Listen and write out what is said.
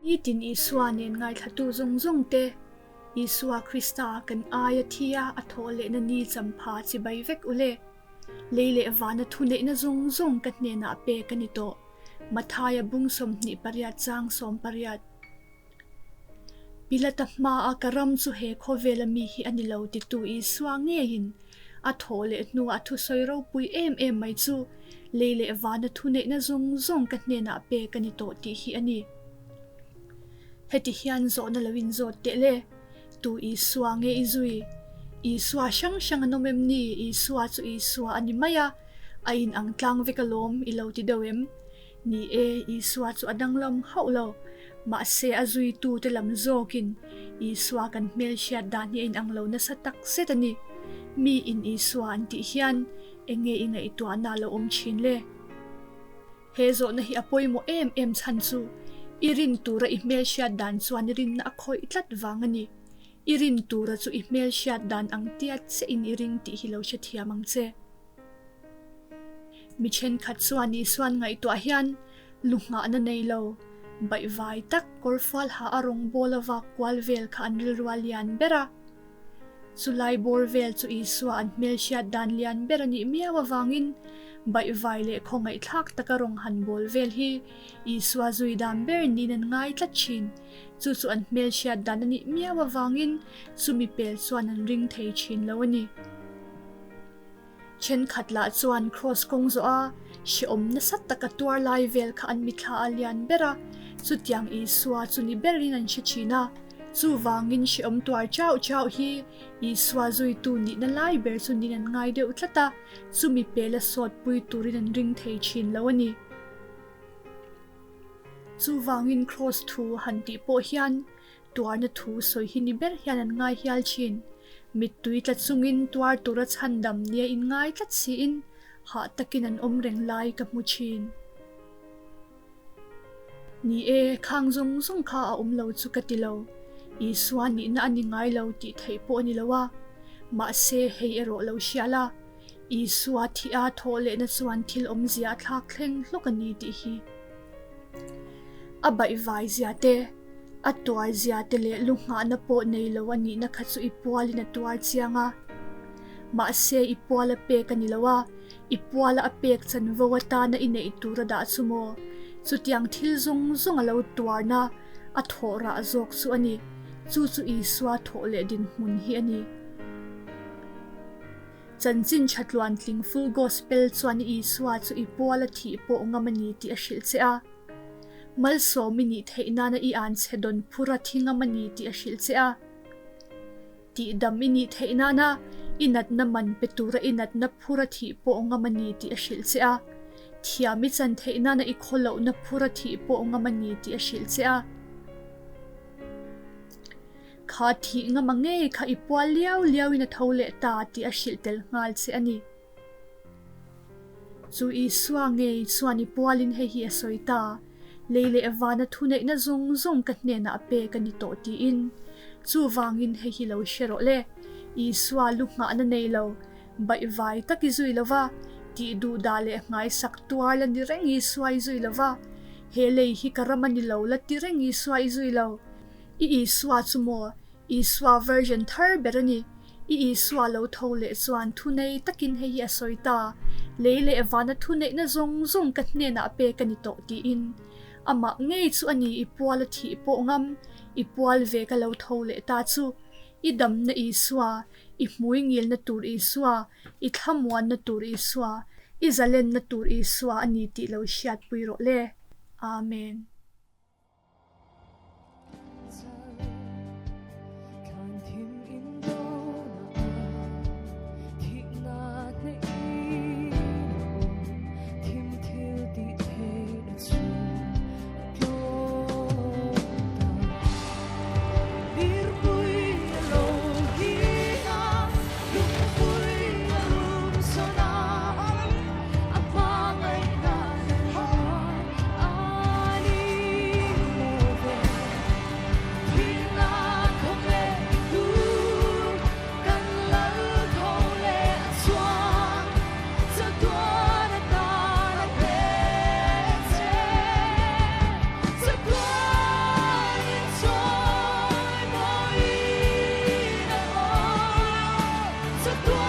Nitin Isua nen ngaithlatu zawng zawng te, Isua Krista kan aia thia a thawh lehna ni champha chibai vek u le. Lei leh vana thuneihna zawng zawng ka hnenah pek a ni tawh, Mathaia bung 28 chang 18. Pilata hmaa ka ram chu he khawvela mi hi a ni lo titu Isua ngeiin a thawh leh hnuah a thusawi ropui em em mai chu lei leh vana thuneihna zawng zawng ka hnenah pek a ni tawh tih hi a ni. Heti hian zawhna lo inzawt teh le, Tu Isua nge i zui? Isua hrang hrang an awm em ni? Isua chu Isua a ni mai a, a inang tlang vek alawm i lo ti deuh em? Ni e, Isua chu a danglam hauh lo. Mahse, a zuitute lam zawkin Isua kan hmelhriat dan hi a inang lo nasa tak zet a ni. Miin Isua an tih hian eng nge i ngaihtuahna a lo awm thin le? He zawhna hi a pawimawh em em chhan chu i rin tura i hmelhriat dan chuan i rinna a khawih tlat vang a ni. I rin tura chu i hmelhriat dan ang tiat chiahin i ring tih hi lo hrethiam ang che. Mi thenkhat chuan Isuan ngaihtuah hian lu nghahna nei lo, baihvai tak kawrfual ha a rawngbawl a vak kual vel kha an rilru a lian ber a. Chulai bawr vel chu Isua an hmelhriat dan lian ber a nih miau avangin baihvai leh khawngaihthlak taka rawng han bawl vel hi Isua zui dan ber niin an ngai tlat thin. Chu chu an hmelhriat dan a nih miau avangin chumi pel chuan an ring thei thin lo a ni. Thenkhat lah chuan Kraws kawng zawh a hrehawm nasa tak a tuar lai vel kha an mithla a lian ber a, chutiang Isua chu ni berin an hre thin a. Chuvangin hrehawm tuar chauh chauh hi Isua zuitu nihna lai ber chu niin an ngai deuh tlat a, chumi pela sawtpui turin an ring thei thin lo a ni. Chuvangin Kraws thu han tih pawh hian Tuarna thu sawi hi ni ber hian an ngai hial thin. Mittui tla chungin tuar tura chhandam nia in ngai tlat siin hah takin an awm reng lai ka hmu thin. Ni e, khang zawng zawng kha a awm lo chu ka ti lo. Isua nihna a ni ngai lo tih theih pawh a ni lo a. Mahse, hei erawh lo hria la, Isua thih a thawh lehna chuan thil awmzia a thlak thleng hlawk a ni tih hi. A baihvai zia te, a tuar zia te leh lu nghahna pawh nei lo a nihna kha chu i pualin a tuar chiang a. Mahse i pual a pek a ni lo a, i puala a pek chanvo atana i neih tur a dah chu maw? Chutiang thil zawng zawng a lo tuarna a thawh rah zawk chu a ni. Chu chu Isua thawh leh dinhmun hi a ni. Chanchin tha tluantling Full Gospel chuan Isua chu i pual a thih pawh ngam a ni tih a hrilh che a. Malsawm i nih theih nana i an chhe dawn phur a thi ngam a ni tih a hrilh che a. Tihdam i nih theih nana i natna man pe tura i natna phur a thih pawh ngam a ni tih a hrilh che a. Thiam i chan theih nana i khawlohna phur a thih pawh ngam a ni tih a hrilh che a. Kha thih ngam a ngei kha i pual liau liau in a tho leh ta tih a hrilh tel nghal che a ni. Chu Isua ngei chuan i pualin hei hi a sawi ta, Lei leh vana thuneihna zawng zawng ka hnenah a pek a ni tawh tiin. Chuvangin hei hi lo hre rawh le, Isua lu nghahna nei lo, baihvai tak i zui lo va, tih duhdah leh nghaisak tuar la ni reng Isua i zui lo va, he lei hi ka ram a ni lo la ti reng Isua i zui lo. I Isua chu maw? Isua version thar ber a ni. I Isua lo tho leh chuan thunei takin hei hi a sawi ta, Lei leh vana thuneihna zawng zawng ka hnenah pek a ni tawh tiin. Amah ngei chu a ni i pual a thih pawh ngam, i pual ve ka lo tho leh ta chu. I damna Isua, i hmui ngilna tur Isua, i thlamuanna tur Isua, i zalenna tur Isua a ni tih lo hriatpui rawh le. Amen. Chatuan.